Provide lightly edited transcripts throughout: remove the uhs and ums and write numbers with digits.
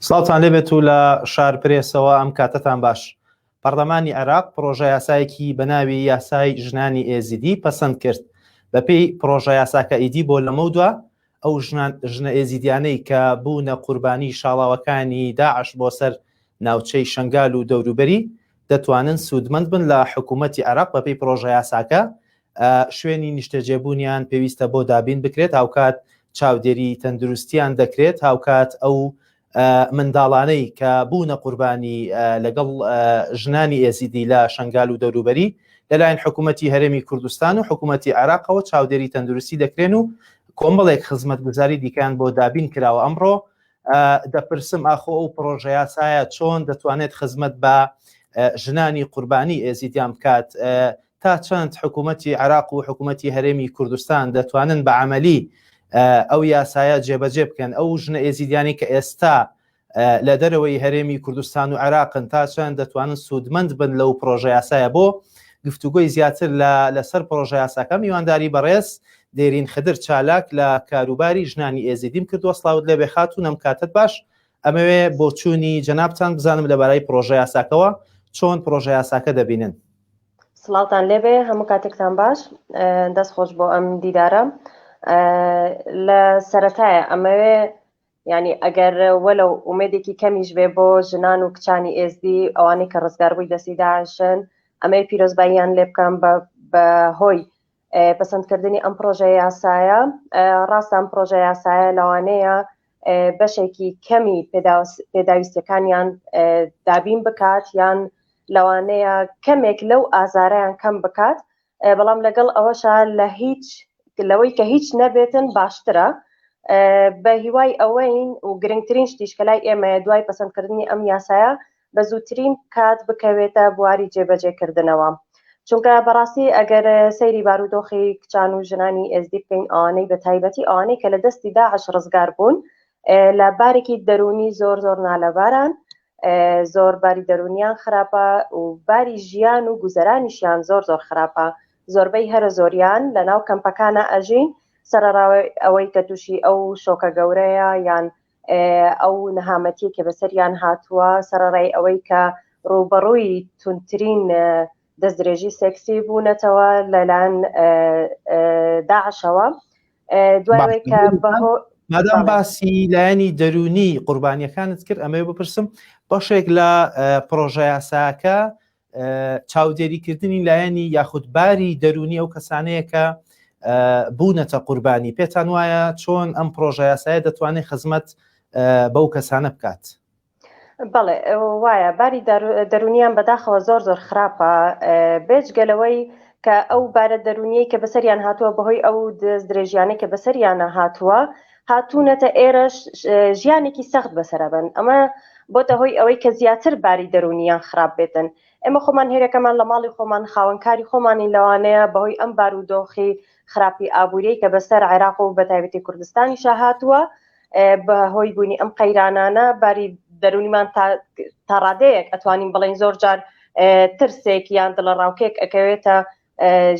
سڵاوتان لێبێت و لە شار پرێسەوە ئەم کاتەتان باش. پەرلەمانی عێراق پڕۆژە یاسایەکی بە ناوی یاسای ژنانی ئێزیدی پەسەند کرد. بەپێی پڕۆژە یاساکە ئیدی بۆ لەمەودوا ئەو ژنان ژنە ئێزیدیانەی کە بوونە قوربانی شاڵاوەکانی داعش بۆ سەر ناوچەی شەنگال و دەوروبەری دەتوانن سوودمەند بن لە حکوومەتی عێراق بەپێی پڕۆژە یاساکە شوێنی نیشتەجێبوونیان پێویستە بۆ دابین بکرێت، هاوکات چاودێری تەندروستیان دەکرێت، هاوکات ئەو منداڵانەی کە بوونە قوربانی لەگەڵ ژنانی ئێزیدی لە شنگال و دەوروبەری لەلایەن حکوومەتی هەرێمی کوردستان و حکوومەتی عێراقەوە چاودێری تەندروستی دەکرێن و کۆمەڵێک خزمەتگوزاری دیکەیان بۆ دابین کراوە. ئەمڕۆ دەپرسم ئاخۆ ئەو پڕۆژە یاسایە چۆن دەتوانێت خزمەت بە ژنانی قوربانی ئێزیدیان بکات تا چەند حکوومەتی عراق و حکوومەتی هەرێمی کوردستان دەتوانن بە عملی ئەو یاسایە جێبەجێ بکەن ئەو ژنە ئێزیدیانی کە ئێستا لە دەرەوەی هەرێمی کوردستان و عێراقن تا چەند دەتوانن سوودمەند بن لەو پرۆژە یاسایە بۆ گفتوگۆی زیاتر لە لەسەر پرۆژە یاساکە میوانداری بەڕێز دێرین خدر چالاک لە کاروباری ژنانی ئێزیدیم کردووە سڵاوت لێبێ خاتوون ئەم کاتت باش ئەمەوێ بۆچوونی جەنابتان بزانم لەبارەی پرۆژە یاساکەوە چۆن پرۆژە یاساکە دەبینن؟ سڵاوتان لێبێ هەموو کاتێکتان باش دەست خۆش بۆ ئەم دیدارە لە سەتایە ئەمەوێ یعنی ئەگەر وەلو ئومێدێکی کەمیش بێ بۆ ژنان و کچانی ئێزدی ئەوانەی کە ڕزگاربووی دەستی داعشن ئەمەی پیرۆزباییان لێ بکەم بە هۆی پەسەندکردنی ئەم پرۆژە یاسایە ڕاستە ئەم پرۆژە یاسایە لەوانەیە بەشێکی کەمی پێداویستەکانیان دابین بکات یان لەوانەیە کەمێک لەو ئازارەیان کەم بکات بەڵام لەگەڵ ئەوەشا لە هیچ لەوەی کە هیچ نەبێتن باشترە بە هیوای ئەوەین و گرنگترین شتیش کە لای ئێمەیە دوای پەسەندکردنی ئەم یاسایە بە زووترین کات بکەوێتە بواری جێبەجێکردنەوە چونکە بەڕاستی ئەگەر سەیری بارودۆخی کچان و ژنانی ئێزدی بکەین ئەوانەی بە تایبەتی ئەوانەی کە لە دەستی داعش ڕزگار بوون لە بارێکی دەرونی زۆر زۆر نالەباران زۆر باری دەرونیان خراپە و باری ژیان و گوزەرانیشیان زۆر زۆر خراپە زۆربەی هەرە زۆریان لە ناو کەمپەکانە ئەژین سەرەڕاوی ئەوەی کە تووشی ئەو شۆکە گەورەیە یان ئەو نەهامەتیە کە بەسەریان هاتووە سەرەڕای ئەوەی کە ڕووبەڕووی توندترین دەستدرێژی سێکسی بوونەتەوە لەلایەن داعشەوە دوای کە بەهۆ مادام باسی لایەنی دەرونی قوربانیەکانت کرد ئەمەوێ بپرسم بەشێک لە پرۆژە یاساکە چاودێریکردنی لایەنی یاخود باری دەرونی ئەو کەسانەیە کە بوونەتە قوربانی پێتان وایە چۆن ئەم پرۆژە یاسایە دەتوانێت خزمەت بەو کەسانە بکات؟ بەڵێ وایە باری دەرونیان بەداخەوە زۆر زۆر خراپە بێجگە لەوەی کە ئەو بارە دەرونیەی کە بەسەریان هاتووە بەهۆی ئەو دەست درێژیانەی کە بەسەریانە هاتووە هاتوونەتە ئێرەش ژیانێکی سەخت بەسەرەبن ئەمە بۆتە هۆی ئەوەی کە زیاتر باری دەرونیان خراپ بێتن ئێمە خۆمان هێرەکەمان لە ماڵی خۆمان خاوەنکاری خۆمانی لەوانەیە بەهۆی ئەم بارودۆخی خراپی ئابووریی کە بەسەر عێراق و بەتایبەتی کوردستانیشا هاتووە بە هۆی بوونی ئەم قەیرانانە باری دەرونیمان تا ڕادەیەک ئەتوانین بڵین زۆر جار ترسێک یان دڵەڕاوکێک ئەکەوێتە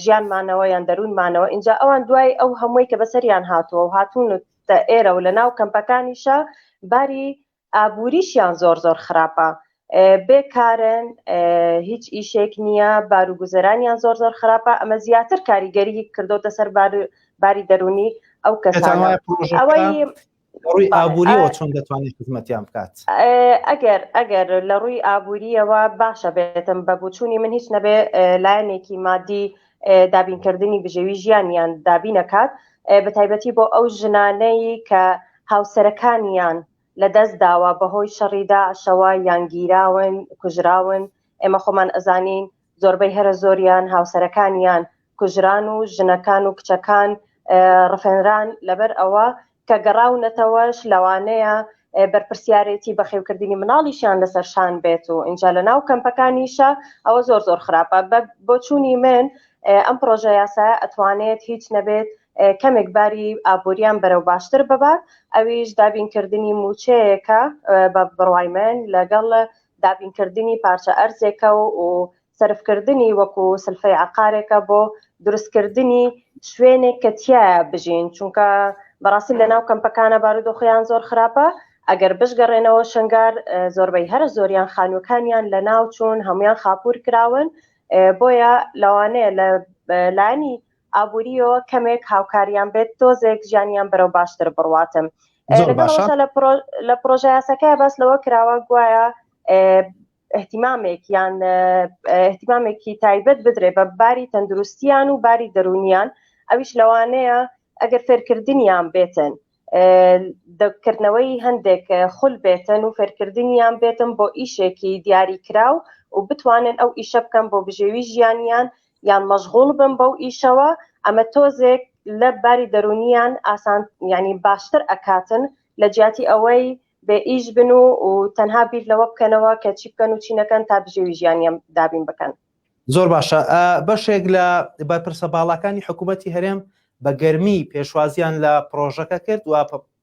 ژیانمانەوە یان دەروونمانەوە اینجا ئەوان دوای ئەو هەمووی کە بەسەریان هاتووە و هاتوون ئێرە و لە ناو کەمپەکانیشە باری ئابووریشیان زۆر زۆر خراپە بێکارن هیچ ئیشێک نییە باروگوزەرانیان زۆر زۆر خراپە ئەمە زیاتر کاریگەری کردوتە سەر باری دەرونی ئەو کەسانە ئەوەی ڕووی ئابووریەوە چۆن دەتوانێت خزمەتیان بکات ئەگەر ئەگەر لە ڕووی ئابووریەوە باشە بێتم بە بچوونی من هیچ نەبێ لایەنێکی مادی دابینکردنی بژێوی ژیانیان دابینەکات بە تایبەتی بۆ ئەو ژنانەی کە هاوسەرەکانیان لە دەست داوە بەهۆی شەڕی داعشەوە یان گیراون کوژراون ئێمە خۆمان ئەزانین زۆربەی هەرە زۆریان هاوسەرەکانیان کوژران و ژنەکان و کچەکان ڕفێنران لەبەر ئەوە کە گەڕاونەتەوەش لەوانەیە بەرپرسیارێتی بەخێوکردنی مناڵیشیان لەسەر شان بێت و اینجا لە ناو کەمپەکانیشە ئەوە زۆر زۆر خراپە بە بۆچوونی من ئەم پرۆژە یاسایە ئەتوانێت هیچ نەبێت کەمێک باری ئابووریان بەرەو باشتر ببات ئەویش دابینکردنی موچەیەکە بە بڕوای من لەگەڵ دابینکردنی پارچە ئەرزێکە و سەرفکردنی وەکو سلفەی عقارێکە بۆ دروستکردنی شوێنێک کە تایە بژین چونکە بەڕاستی لە ناو کەمپەکانە بارودۆخیان زۆر خراپە. ئەگەر بشگەڕێنەوە شنگار زۆربەی هەرە زۆریان خانووەکانیان لە ناو چوون، هەمویان خاپور کراون، بۆیە لەوانەیە لە لایەنی ئابووریەوە کەمێک هاوکاریان بێت، تۆزێک ژیانیان بەرەو باشتر بڕواتم. لە پرۆژە یاسەکە باس لەوە کراوە گوایە اهتمامێک یان اهتمامێکی تایبەت بدرێ بە باری تەندروستیان و باری دەرونیان، ئەویش لەوانەیە ئەگەر فێرکردنیان بێتن، دەکردنەوەی هەندێک خول بێتن و فێرکردنیان بێتن بۆ ئیشێکی دیاری کراو و بتوانن ئەو ئیشە بکەن بۆ بژێوی ژیانیان یان مەشغوڵ بن بەو ئیشەوە، ئەمە تۆزێک لە باری دەرونیان ئاسان ینی باشتر ئەکاتن لە جیاتی ئەوەی بێ ئیش بن و تەنها بیر لەوە بکەنەوە کە چی بکەن و چی نەکەن تا بژێوی ژیانیان دابین بکەن. زۆر باشە. بەشێک لە بەرپرسە باڵاکانی حکوومەتی هەرێم بە گەرمی پێشوازیان لە پرۆژەکە کرد و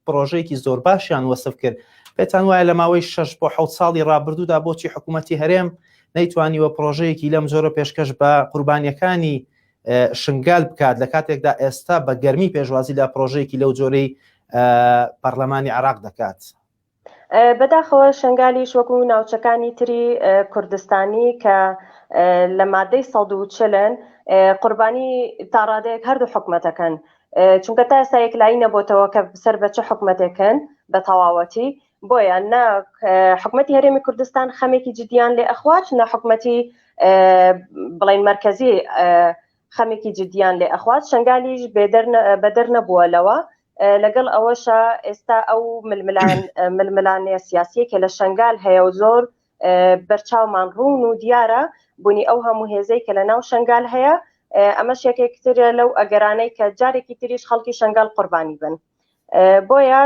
پرۆژەیەکی زۆر باشیان وەسف کرد. پێتان وایە لە ماوەی 6 بۆ 6 ساڵی ڕابردوودا بۆچی حکوومەتی هەرێم نەیتوانیوە پرۆژەیەکی لەم جۆرە پێشکەش بە قوربانیەکانی شنگال بکات لە کاتێکدا ئێستا بە گەرمی پێشوازی لە پرۆژەیەکی لەو جۆرەی پەرلەمانی عراق دەکات؟ بەداخەوە شنگالیش وەکو ناوچەکانی تری کوردستانی کە لە مادەی 140 قوربانی تاڕادەیەک هەردوو حکومەتەکەن، چونکە تا ئێستا یەکلایی نەبۆتەوە کە سەر بە چ حکومەتێکن بە تەواوەتی، بۆیە نە حکومەتی هەرێمی کوردستان خەمێکی جدیان لێ ئەخوات، نە حکومەتی بڵین مەرکەزی خەمێکی جدیان لێ ئەخوات. شنگالیش بەدەر نەبووە لەوە. لەگەڵ ئەوەشە ئێستا ئەو ململانێ سیاسیە کە لە شنگال هەیە و زۆر بەرچاومان ڕوون و دیارە بوونی ئەو هەموو هێزەی کە لە ناو شنگال هەیە، ئەمەش یەکێکترە لەو ئەگەرانەی کە جارێکی تریش خەڵکی شنگال قوربانی بن. بۆیە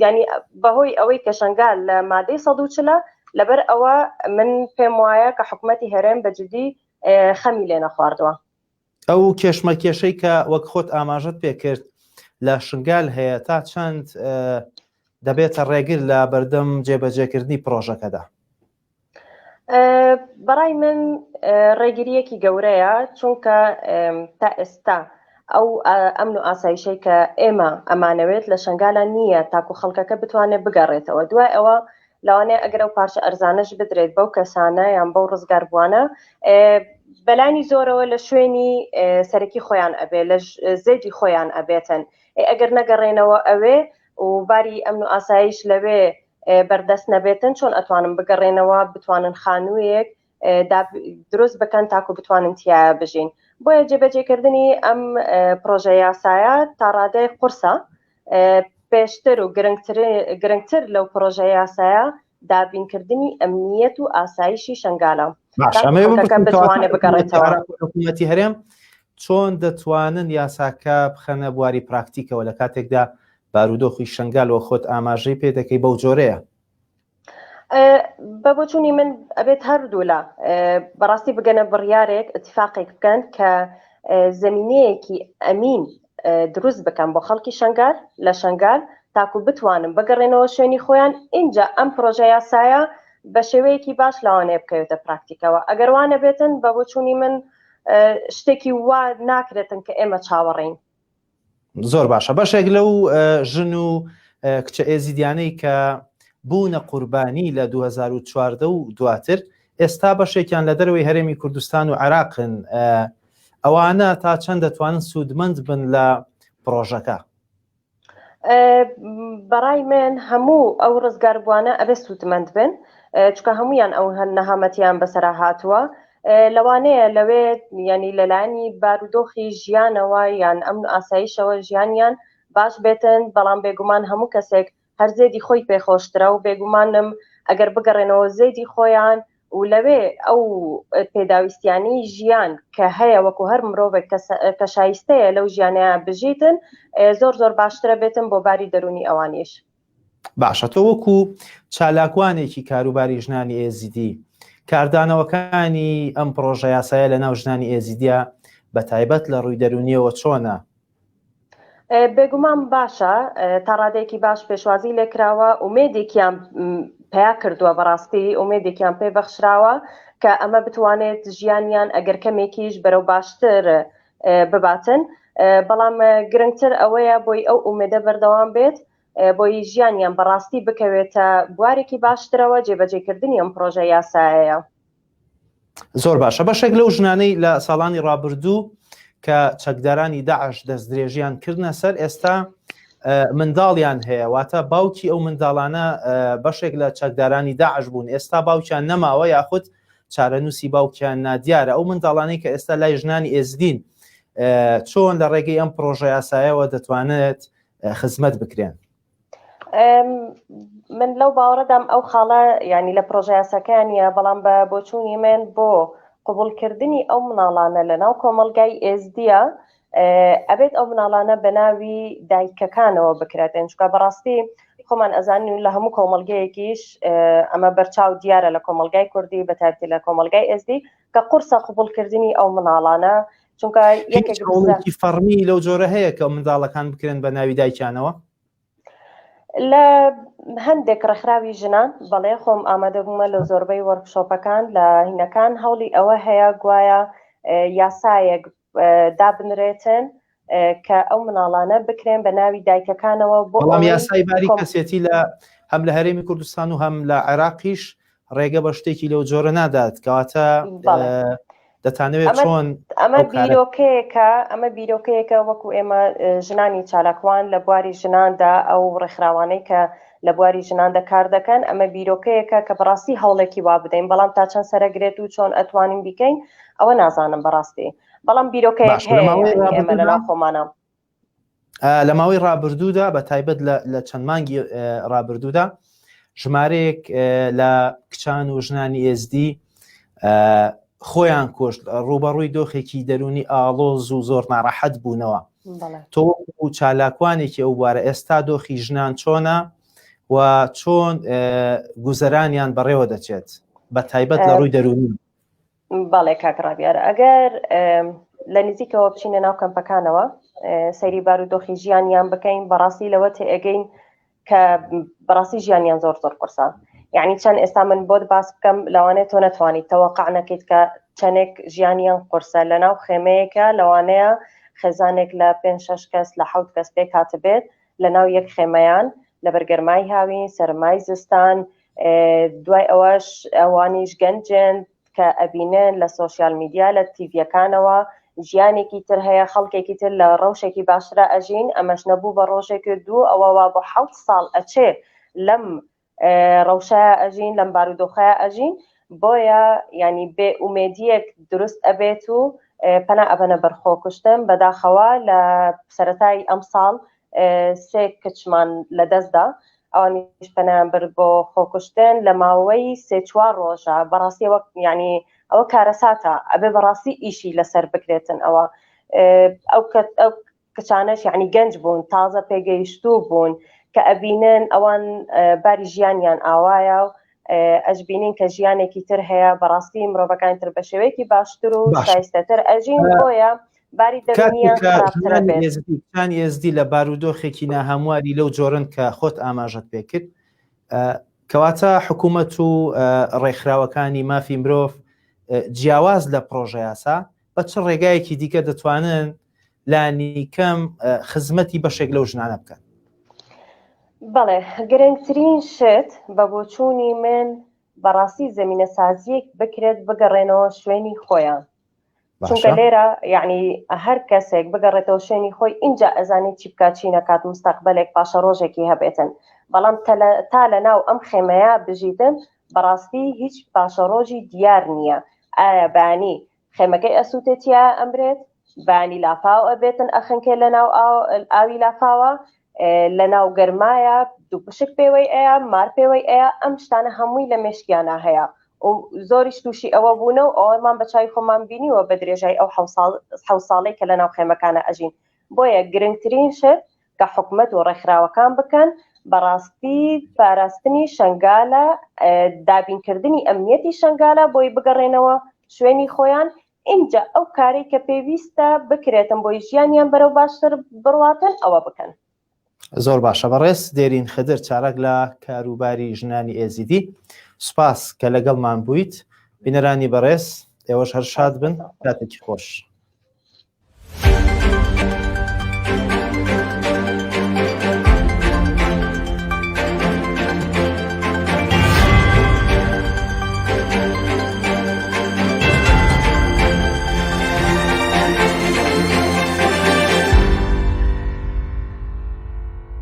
ینی بەهۆی ئەوەی کە شنگال لە مادەی 140، لەبەر ئەوە من پێم وایە کە حکوومەتی هەرێم بە جدی خەمی لێ نەخواردووە. ئەو کێشمەکێشەی کە وەک خۆت ئاماژەت پێکرد لە شنگال هەیە تا چەند دەبێتە ڕێگر لە بەردەم جێبەجێکردنی پرۆژەکەدا؟ بەڕای من ڕێگریەکی گەورەیە، چونکە تا ئێستا ئەو ئەمن و ئاسایشەی کە ئێمە ئەمانەوێت لە شنگالە نییە تاکو خەڵکەکە بتوانێت بگەڕێتەوە. دوای ئەوە لەوانەیە ئەگەر ئەو پارچە ئەرزانەش بدرێت بەو کەسانە یان بەو ڕزگاربووانە، بەلانی زۆرەوە لە شوێنی سەرەکی خۆیان ئەبێ، لە زێدی خۆیان ئەبێتن. ئەگەر نەگەڕێنەوە ئەوێ و باری ئەمن و ئاسایش لەوێ بەردەست نەبێتن، چۆن ئەتوانن بگەڕێنەوە بتوانن خانوویەک دروست بکەن تاکو بتوانن تایە بژین؟ بۆیە جێبەجێکردنی ئەم پرۆژە یاسایە تا ڕادەیەک قورسە. پێشتر و گرنگتر لەو پرۆژە یاسایە دابینکردنی ئەمنیەت و ئاسایشی شنگالە بتوانێت بگەڕێتەوە. حکوومەتی هەرێم چۆن دەتوانن یاساکە بخەنە بواری پراکتیکەوە لە کاتێکدا بارودۆخی شنگال وە خۆت ئاماژەی پێ دەکەی بەو جۆرەیە؟ بە بۆچوونی من ئەبێت هەردوولا بەڕاستی بگەنە بڕیارێک، اتفاقێک بکەن کە زمینەیەکی ئەمین دروست بکەن بۆ خەڵکی شنگال لە شنگال تاکو بتوانن بگەڕێنەوە شوێنی خۆیان. اینجا ئەم پرۆژە یاسایە بە شێوەیەکی باش لەوانەیە بکەوێتە پراکتیکەوە. ئەگەر وانە بێتن بە بۆچوونی من شتێکی وا ناکرێتن کە ئێمە چاوەڕێین. زۆر باشە. بەشێک لەو ژن و کچە ئێزیدیانەی کە بوونە قوربانی لە 2014 و دواتر ئێستا بەشێکیان لە دەرەوەی هەرێمی کوردستان و عێراقن، ئەوانە تا چەند دەتوانن سوودمەند بن لە پرۆژەکە؟ بەڕای من هەموو ئەو ڕزگاربووانە ئەبێ سوودمەند بن، چونکە هەمویان ئەو نەهامەتیان بەسەرا هاتووە. لەوانەیە لەوێ ینی لەلایەنی بارودۆخی ژیانەوە یان ئەمن و ئاسایشەوە ژیانیان باش بێتن، بەڵام بێگومان هەموو کەسێک هەر زێدی خۆی پێخۆشترە و بێگومانم ئەگەر بگەڕێنەوە زێدی خۆیان و لەوێ ئەو پێداویستیانی ژیان کە هەیە وەکو هەر مرۆڤێک کە شایستەیە لەو ژیانەیە بژیتن، زۆر زۆر باشترە بێتن بۆ باری دەرونی ئەوانیش. باشە، تۆ وەکو چالاکوانێکی کاروباری ژنانی ئێزیدی کاردانەوەکانی ئەم پرۆژە یاسایە لە ناو ژنانی ئێزیدیا بە تایبەت لە ڕووی دەرونیەوە چۆنە؟ بێگومان باشە، تا ڕادەیەکی باش پێشوازی لێکراوە، ئومێدێکیان پیا کردووە، بەڕاستی ئومێدێکیان پێ بەخشراوە کە ئەمە بتوانێت ژیانیان ئەگەر کەمێکیش بەرەو باشتر بباتن. بەڵام گرنگتر ئەوەیە بۆی ئەو ئومێدە بەردەوام بێت. بۆی ژیانیان بەڕاستی بکەوێتە بوارێکی باشترەوە جێبەجێکردنی ئەم پرۆژە یاسایەیە. زۆر باشە بەشێک لەو ژنانەی لە ساڵانی ڕابردوو کە چەکدارانی داعش دەستدرێژیان کردنە سەر ئێستا منداڵیان هەیە واتە باوکی ئەو منداڵانە بەشێک لە چەکدارانی داعش بوون ئێستا باوکیان نەماوە یاخود چارەنووسی باوکیان نادیارە ئەو منداڵانەی کە ئێستا لای ژنانی ئێزدین چۆن لە ڕێگەی ئەم پرۆژە یاسایەوە دەتوانێت خزمەت بکرێن؟ من لەو باوەڕەدام ئەو خاڵە ینی لە پرۆژە یاساکەیان نیە بەڵام بە بۆچوونی من بۆ قوبولکردنی ئەو مناڵانە لە ناو کۆمەلگای ئێزدیە ئەبێت ئەو مناڵانە بە ناوی دایکەکانەوە بکرێتن چکە بەڕاستی خۆمان ئەزانین و لە هەموو کۆمەلگەیەکیش ئەمە بەرچاو دیارە لە کۆمەلگای کوردی بە تایبەتی لە کۆمەلگای ئێزدی کە قورسە قوبولکردنی ئەو مناڵانە چونکە یەکێک فەڕمی لەو جۆرە هەیە کە منداڵەکان بکرێن بە ناوی دایکیانەوە لە هەندێک ڕێکخراوی ژنان بەڵێ خۆم ئامادە بوومە لە زۆربەی وەرکشۆپەکان لە هینەکان هەوڵی ئەوە هەیە گوایە یاسایەک دابنرێتن کە ئەو مناڵانە بکرێن بە ناوی دایکەکانەوە بۆ بەڵام یاسای باری کەسێتی لە هەم لە هەرێمی کوردستان و هەم لە عێراقیش ڕێگە بە شتێکی لەو جۆرە نادات کەواتە دەتانەوێت چۆن ئەمە بیرۆکەیەکە ئەمە بیرۆکەیەکە وەکو ئێمە ژنانی چالاکوان لە بواری ژناندا ئەو ڕێکخراوانەی کە لە بواری ژناندا کار دەکەن ئەمە بیرۆکەیەکە کە بەڕاستی هەوڵێکی وا بدەین بەڵام تا چەند سەرەگرێت و چۆن ئەتوانین بیکەین ئەوە نازانم بەڕاستی بەڵام بیرۆکەیەک هەیە ئێمە لەناو خۆمانە. لە ماوەی ڕابردوودا بە تایبەت لە چەند مانگی ڕابردوودا ژمارەیەک لە کچان و ژنانی ئێزدی خۆیان کۆشت ڕوبەڕووی دۆخێکی دەرونی ئاڵۆز و زۆر ناڕەحەت بوونەوە تۆ و چالاکوانێکی ئەو بوارە ئێستا دۆخی ژنان چۆنە و چۆن گوزەرانیان بەڕێوە دەچێت بە تایبەت لە ڕووی دەرونی بەڵێ کاک ڕابیار ئەگەر لە نزیکەوە بچینە ناو کەمپەکانەوە سەیری بارودۆخی ژیانیان بکەین بەڕاستی لەوە تێئەگەین کە بەڕاستی ژیانیان زۆر زۆر قورسە یعنی چەند ئێستا من بۆت باس بکەم لەوانەیە تۆ نەتوانیت تەوەقع نەکەیت کە چەندێک ژیانیان قورسە لە ناو خێمەیەکە لەوانەیە خێزانێک لە پێ شش کەس لە حوت کەس پێک هاتبێت لە ناو یەک خێمەیان لەبەر گەرمای هاوین سەرمای زستان دوای ئەوەش ئەوانیش گەنجن کە ئەبینن لە سۆشیال میدیا لە تیڤیەکانەوە ژیانێکی تر هەیە خەڵکێکی تر لە ڕەوشێکی باشترا ئەژین ئەمەش نەبوو بە ڕۆژێک دوو ئەوە وا بۆ حەوت ساڵ ئەچێ لەم ڕەوشە ئەژین لەم بارودۆخە ئەژین بۆیە ینی بێ ئومێدیەک دروست ئەبێت و پەنا ئەبەنە بەرخۆکوشتن بەداخەوە لە سەتای ئەم ساڵ سێ کچمان لەدەستدا ئەوانیش پەنایان برد بۆ خۆکوشتن لە ماوەی سێ چوار ڕۆژە بەڕاستی وەک یعنی ئەوە کارەساتە ئەبێ بەڕاستی ئیشی لەسەر بکرێتن ئەوە ئەو ئەو کچانەش یعنی گەنج بوون تازە پێگەیشتوو بوون کە ئەبینن ئەوان باری ژیانیان ئاوایە و ئەشبینین کە ژیانێکی تر هەیە بەڕاستی مرۆڤەکان تر بە شێوەیەکی باشتر و شایستەتر ئەژین بۆیە باری دەروونیان خراپترە بێت. کچانی ئێزدی لە بارودۆخێکی ناهەمواری لەو جۆرن کە خۆت ئاماژەت پێکرد کەواتە حکوومەت و ڕێکخراوەکانی مافی مرۆڤ جیاواز لە پرۆژە یاسا بە چ ڕێگایەکی دیکە دەتوانن لانیکەم خزمەتی بەشێک لەو ژنانە بکەن؟ بەڵێ گرنگترین شت بە بۆچوونی من بەڕاستی زەمینەسازیەک بکرێت بگەڕێنەوە شوێنی خۆیان چونکە لێرە یعنی هەر کەسێک بگەڕێتەوە شوێنی خۆی اینجا ئەزانێت چی بکات چی نەکات مستەقبلێک پاشە ڕۆژێکی هەبێتن بەڵام تا لە ناو ئەم خێمەیە بژیتن بەڕاستی هیچ پاشەڕۆژی دیار نییە ئایا بانی خێمەکەی ئەسووتێ تیا ئەمرێت بانی لافاو ئەبێتن ئەخنکێ لە ناو ئاوی لافاوە لە ناو گەرمایە دوو پشک پێوەی ئەیە مار پێوەی ئەیە ئەم شتانە هەمووی لە مێشکیانە هەیە و زۆریش تووشی ئەوە بوونە و ئەوەمان بە چاوی خۆمان بینیوە بە درێژای ئەو حەو ساڵەی کە لە ناو خێمەکانە ئەژین بۆیە گرنگترین شت کە حکومەت و ڕێکخراوەکان بکەن بەڕاستی پاراستنی شنگالە دابینکردنی ئەمنیەتی شنگالە بۆی بگەڕێنەوە شوێنی خۆیان ئینجا ئەو کارەی کە پێویستە بکرێتن بۆی ژیانیان بەرەو باشتر بڕواتن ئەوە بکەن. زۆر باشە بەڕێز دێرین خدر چالاک لە کاروباری ژنانی ئێزیدی سوپاس کە لەگەڵمان بوویت بینەرانی بەڕێز ئێوەش هەر شاد بن کاتێکی خۆش.